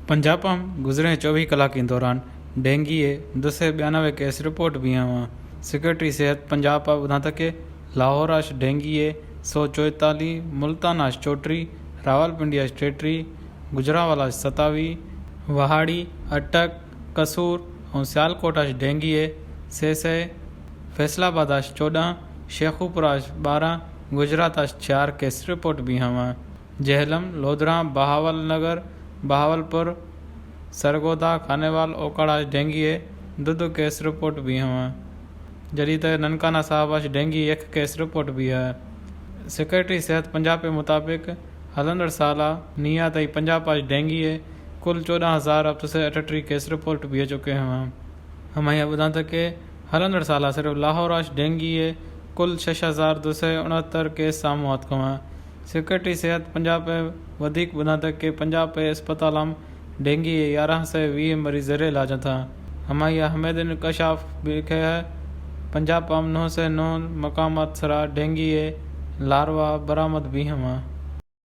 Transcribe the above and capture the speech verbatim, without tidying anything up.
پنجاب ء گزریں چوویہہ کلاکیں دوران ڈینگی ء دو سئے بیانوے کیس رپورٹ بیہاں واں۔ سیکرٹری صحت پنجاب ء ٻدھاں تک کہ لاہور اچ ڈینگی ء سو چوئتالیہہ، ملتان اچ چوٹیہہ، راولپنڈی اچ ٹیٹیہہ، گوجرانوالہ اچ ستاویہہ، وہاڑی، اٹک، قصور ء سیالکوٹ اچ ڈینگی ء سئے سئے، فیصل آباد اچ چوݙاں، شیخوپور اچ ٻارہاں، گجرات اچ چار کیس رپورٹ بیہاں واں۔ جہلم، لودھراں، بہاول نگر، بہاولپور، سرگودھا، خانیوال، اوکاڑہ اچ ڈینگی ء دو دو کیس رپورٹ بیہاں واں، جڈی تے ننکانہ صاحب اچ ڈینگی ہک کیس رپورٹ بیہا۔ سیکرٹری صحت پنجاب کے مطابق ہلندڑ سال ء نیاں تائیں پنجاب اچ ڈینگی ء کل چوݙاں ہزار اٹھ سئے اٹھٹیہہ کیس رپورٹ بیہہ چکے ہواں۔ ہماہیا ٻدھاں تک کہ ہلندڑ سال ء صرف لاہور اچ ڈینگی ء کل شش ہزار دو سئے اݨہتر کیس ساموں آتکواں۔ سیکرٹری صحت پنجاب ء ودھیک ٻدھاں تک کہ پنجاب ء اسپتالاں ڈینگی ء یارہاں سئے ویہہ مریض زیر علاج اتھاں۔ ہماہیا حمید انکشاف لکھے ہے، پنجاب ء نو سئے نو مقامات سرا ڈینگی ء لاروا برآمد بیہاں واں۔